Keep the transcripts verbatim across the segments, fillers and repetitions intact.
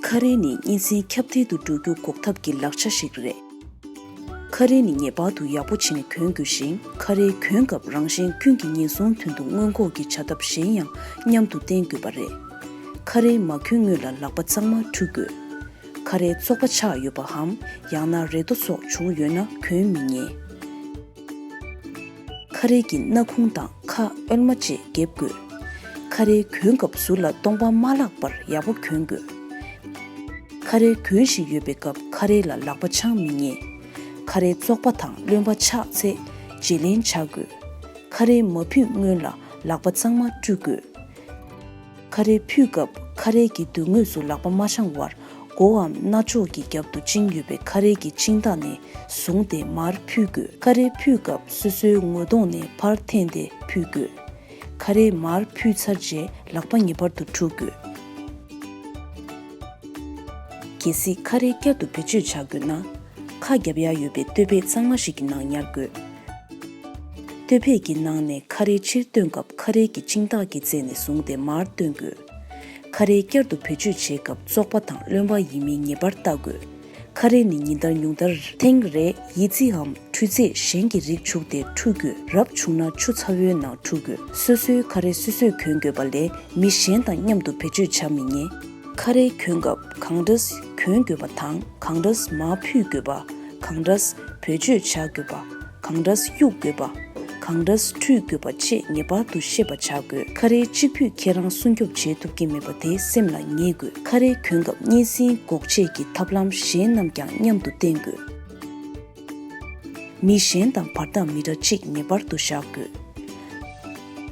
ཁ་རས་ནི་གཉན་སྲིན་ཁྱབ་གདལ་དུ་འགྲོ་རྒྱུ་འགོག་ཐབས་ཀྱི་ལག་ཆ་ཞིག་རེད། ཁ་རས་ནི་ངེས་པར་དུ་ཡག་པོ་བྱས་ནས་གྱོན་དགོས་ཤིང་། ཁ་རས་གྱོན་སྐབས་རང་གཞན་ཀུན་གྱི་ཉེན་སྲུང་དོན་དུ་སྔོན་འགོག་གི་བྱ་ཐབས་གཞན་ཡང་མཉམ་དུ་བསྟེན་དགོས་པ་རེད། ཁ་རས་མ་གྱོན་སྔོན་ལ་ལག་པ་གཙང་མ་འཁྲུ་དགོས། ཁ་རས་བཙོག་པ་ཆགས་ཡོད་པའམ་ཡང་ན་རེ་དོགས་སོགས་བྱུང་ཡོད་ན་གྱོན་མི་ཉན། ཁ་རས་ཀྱི་སྣ་ཁུང་དང་ཁ་གཡོན་མ་བཅས་འགེབས་དགོས། ཁ་རས་གྱོན་སྐབས་ཟུར་ལ་སྟོང་པ་མ་བརླག་པར་ཡག་པོ་གྱོན་དགོས། ཁ་རས་གྱོན་བཞིན་ཡོད་པའི་སྐབས་ཁ་རས་ལ་ལག་པ་འཆང་མི་ཉན། ཁ་རས་བཙོག་པ་དང་རློན་པ་ཆགས་ཚེ་བརྗེ་ལེན་བྱ་དགོས། ཁ་རས་མ་ཕུད་སྔོན་ལ་ལག་པ་གཙང་མ་བཀྲུ་དགོས། ཁ་རས་ཕུད་སྐབས་ཁ་རས་ཀྱི་མདུན་ངོས་སུ་ལག་པ་མ་འཆང་བར་མགོའམ་རྣ་ཅོག་གི་རྒྱབ་ཏུ་བཅིངས་ཡོད་པའི་ཁ་རས་ཀྱི་བཅིངས་ཐག་ནས་བཟུང་སྟེ་མར་ཕུད་དགོས། ཁ་རས་ཕུད་སྐབས་སོ་སོའི་ངོ་གདོང་ནས་ཕར་འཐེན་ཏེ་ཕུད་དགོས། ཁ་རས་མར་ཕུད་ཚར་རྗེས་ལག་པ་ངེས་པར་དུ་འཁྲུ་དགོས། གལ་སྲིད་ཁ་རས་བསྐྱར་དུ་བེད་སྤྱོད་བྱ་དགོས་ན། ཁ་བརྒྱབ་ཡག་ཡོད་པའི་སྟོད་ཕད་གཙང་མ་ཞིག་གི་ནང་ཉར་དགོས། སྟོད་ཕད་ཀྱི་ནང་ནས་ཁ་རས་ཕྱིར་བཏོན་སྐབས་ཁ་རས་ཀྱི་བཅིངས་ཐག་གི་རྩེ་ནས་བཟུང་སྟེ་མར་བཏོན་དགོས། ཁ་རས་བསྐྱར་དུ་བེད་སྤྱོད་བྱེད་སྐབས་བཙོག་པ་དང་རློན་པ་ཡིན་མིན་ངེས་པར་བལྟ་དགོས། ཁ་རས་ནི་ཉིན་ལྟར་ཉུང་མཐར་ཐེངས་རེ་ཡི་ཙི་འམ་འཕྲུལ་རྫས་གཞན་གྱི་རིགས་བྱུགས་ཏེ་འཁྲུ་དགོས། རབ་བྱུང་ན་ཆུ་ཚ་བོའི་ནང་འཁྲུ་དགོས། སོ་སོའི་ཁ་རས་སོ་སོས་གྱོན་དགོས་པ་ལས་མི་གཞན་དང་མཉམ་དུ་བེད་སྤྱོད་བྱ་མི་ཉན། ཁ་རས་གྱོན་སྐབས་གང་འདྲས་གྱོན་དགོས་པ་དང་། གང་འདྲས་མར་ཕུད་དགོས་པ། གང་འདྲས་བེད་སྤྱོད་བྱ་དགོས་པ། གང་འདྲས་གཡུག་དགོས་པ། གང་འདྲས་འཁྲུད་དགོས་པ་བཅས་ངེས་པར་དུ་ཤེས་པ་བྱ་དགོས། ཁ་རས་གཅིག་པུས་ཁྱེད་རང་སྲུང་སྐྱོབ་བྱེད་ཐུབ་ཀྱི་མེད་པ་དེ་སེམས་ལ་ངེས་དགོས། ཁ་རས་གྱོན་སྐབས་གཉན་སྲིན་འགོག་བྱེད་ཀྱི་ཐབས་ལམ་གཞན་རྣམས་ཀྱང་མཉམ་དུ་བསྟེན་དགོས། མི་གཞན་དང་བར་ཐག་མི་འདྲ་གཅིག་ངེས་པར་དུ་བཞག་དགོས།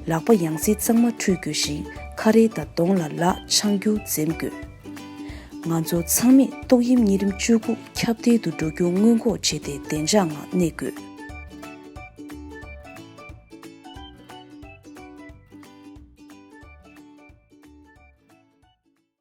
ལག་པ་ཡང་སེ་གཙང་མ་འཁྲུད་དགོས་ཤིང་། ཁ་རས་དང་གདོང་ལ་ལག་འཆང་རྒྱུ་འཛེམ་དགོས། ང་ཚོ་ཚང་མས་ཏོག་དབྱིབས་གཉན་རིམས་བཅུ་དགུ་ཁྱབ་གདལ་དུ་འགྲོ་རྒྱུ་སྔོན་འགོག་བྱས་ཏེ་བདེ་འཇགས་ངང་གནས་དགོས།